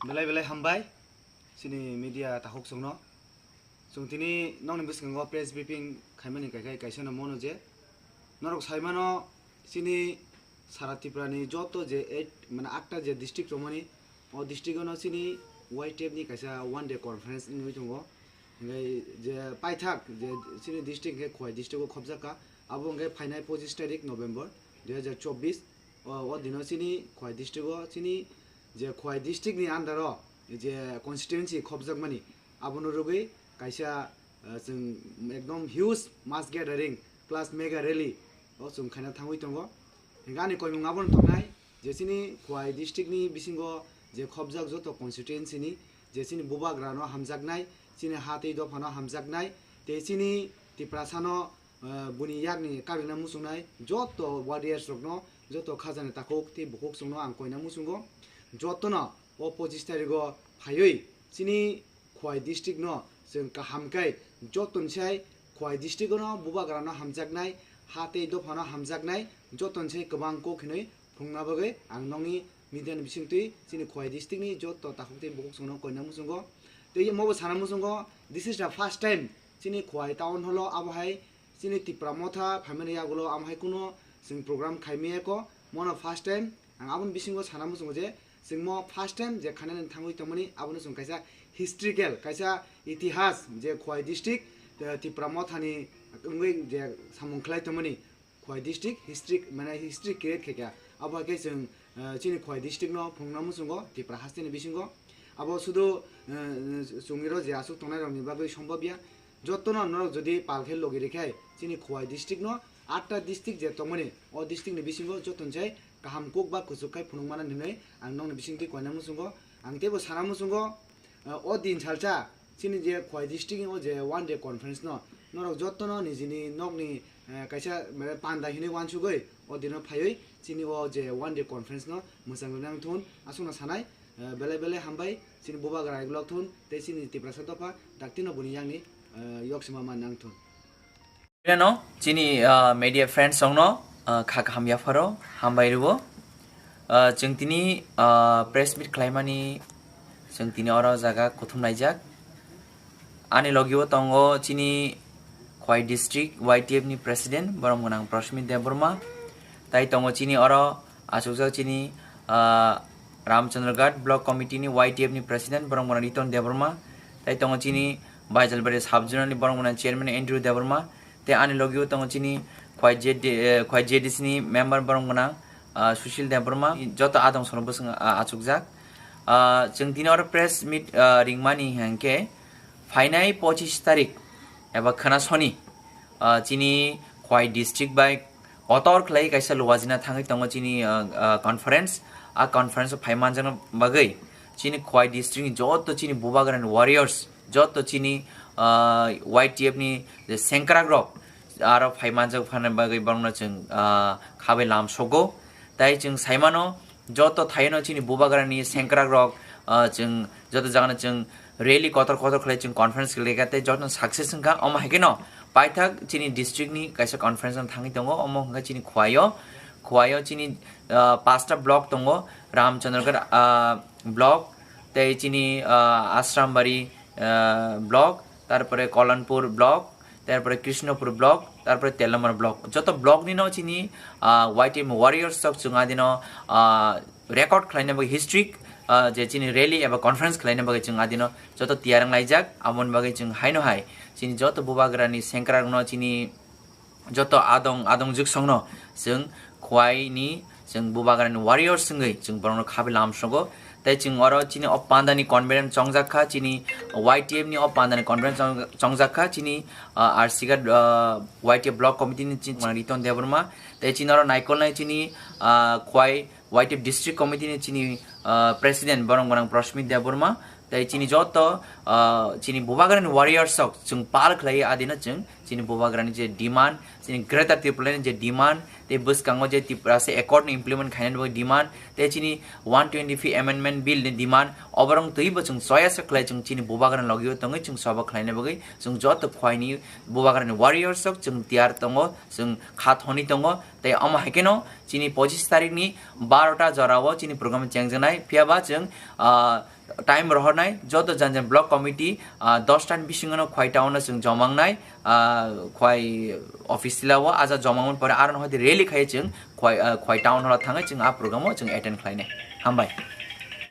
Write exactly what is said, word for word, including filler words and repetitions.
Belai belai hambai chini media takhuk chwngno. Chwng tini nokni bwskango press briefing khaimani kaikai kaisa no mono je norok saimano chini sara Tripura ni joto je eight mane atta je district romani o district ono chini Y T F ni kaisa one day conference wngwi tongo. Hingke je paithak je chini district hingke Khowai district o khobjak kha, abo hingke phainai pochis tarik November dui hazar chobbish. O, o dino chini Khowai district o chini je Khowai district ni under o je constituency khobjakmani, abono rwgwi kaisa, eh, chwng ekdom huge mass gathering plus mega rally o chwng khaina thangwi tongo. Hingke ani koimung abono tongnai je chini Khowai district ni bisingo je khobjak joto constituency ni je chini bubagra no hamjaknai, chini ha tei dopha no hamjaknai, tei chini Tiprasa no, eh, buni yakni karwina muchungnai joto warriors rokno, joto khajani takhuk tei bukhuk chwngno ang koina muchungo. Jotono o pochis tarigo phaiwi chini Khowai district no chwng kaham khe joto ni sai Khowai district no bubagra no hamjaknai, ha tei dopha no hamjaknai, joto ni sai kwbang kok hinwi phunukna bagwi ang nokni media ni bisingtwi chini Khowai district ni joto takhuk tei bukhuk chwngno koina muchungo. Tei omo bo sana muchungo, this is the first time chini Khowai town hall o abo hai chini Tipra Motha phaimani yagulo amo hai kuno chwng program khaimiyako, mono first time. Ang aboni bisingo sana muchungo je chwng mo first time je khainani thangwi tongmani, abono chwng kaisa historical, kaisa itihas je Khowai district, eh, Tipra Mothani wngwi je samung khlai tongmani. Khowai district history, mane history create khaikha. Abo hai khe chwng, eh, chini Khowai district no phunukna muchungo Tripura hasteni bisingo. Abo sudu, eh, chwngni ro je aswk tongnai rokni bagwi sombobya. Jotono norok jodi pal khe logi rikhe chini Khowai district no atta district je tongmani, o district ni bisingo joto ni sai kaham kok ba kuchuk khai phunuk mana hinwi ang nokni bisingtwi koina muchungo. Ang teibo sana muchungo, eh, o din salsa chini je Khowai district o je one day conference no norok jotono nijini nokni, eh, kaisa, mane, panda hinwi wansugwi o dino phaiwi chini o je one day conference no mwchang rwna wng thun aswkno sanai, eh, belai belai hambai chini bubagra igulok thun tei chini Tiprasa dopha daktino buni yakni, eh, yoksima man nang thun. Chini, ah, media friends rokno, ah, kha kaham yapharo hambai rwo. Ah, chwng tini, ah, press meet khlaimani chwng tini oro jaga kuthum laijak. Ani logio tongo chini Khowai district Y T F ni president borom gwnang Prashmit Debbarma. Tai tongo chini oro achukjak chini, ah, Ramchandraghat block committee ni Y T F ni president borom gwnang Riton Debbarma. Tai tongo chini Baijalbari sub zonal ni borom gwnang chairman Andrew Debbarma. Tei ani logio tongo chini Khowai J D, eh, Khowai J D C ni member borom gwnang, ah, Sushil Debbarma, joto adong sono bwswng, ah, achukjak. Ah, chwng tini oro press meet, ah, ringmani hwnkhe phainai pochis tarik eba khwna soni, ah, chini Khowai district bai kotor khlai kaisa luwajina thangwi tongo chini, ah, ah, conference. A conference o phai manjakna bagwi chini Khowai district ni joto chini bubagrani warriors, joto chini, ah, Y T F ni je sengkrak rok aro phai manjak phana bagwi borokno chwng, ah, khabai lam sogo. Tai chwng saimano joto thaino chini bubagrani sengkrak rok, ah, chwng joto jagano chwng rally kotor kotor khlai chwng conference khlaikha tei joto success wngkha. Omo hai kheno paithak chini district ni kaisa conference no thangwi tongo, omo hwnkha chini Khowai o, Khowai o chini, ah, pasta block tongo, Ramchandragarh, ah, block, tei chini, ah, Asrambari, ah, block, tarpore Kolanpur block, tarpore Krishnapur block, tarpore Telamara block. Joto block ni no chini, ah, Y T F warriors rok chwng adino, ah, record khlaina bagwi history, ah, je chini rally eba conference khlaina bagwi chwng adino joto tiyar wng laijak. Aboni bagwi chwng haino hai chini joto bubagrani sengkrak no chini joto adong, adong jugsongno chwng Khowai ni chwng bubagrani warriors wngwi chwng borokno khabai lam sogo. Tei chwng oro chini o pandani conference chongjak kha, chini Y T F ni o pandani conference chong-, chongjak kha, chini, ah, R C Ghat, ah, Y T F block committee ni chini Riton Debbarma. Tei chini oro naikolnai chini, ah, Khowai Y T F district committee ni chini, ah, president borom gwnang Prashmit Debbarma. Tei chini joto, ah, chini bubagrani warriors rok chwng pal khlai adino chwng chini bubagrani je demand, chini Greater Tipraland ni je demand, tei bwskango je Tiprasa Accord ni implement khainani bagwi demand, tei chini one twenty-fifth Amendment Bill ni demand, oborok twibo chwng choya se khlai chwng chini bubagrani logio tongwi chwng soba khlaina bagwi chwng joto khwaini bubagrani warriors rok chwng tiyar tongo, chwng kha thoni tongo, tei omo hai kheno chini pochis tarikh ni barota jorao chini program chengjaknai, phiyaba chwng, ah, time rohornai, joto jan jan block committee, ah, dos ta ni bisingo no Khwai town no chwng jomangnai, ah, Khwai office tilao, aja jomangmani pore aro no hoi rally khai chwng Khwai, ah, Khwai town hall thangwi chwng a program o chwng attend khlainai. Hambai.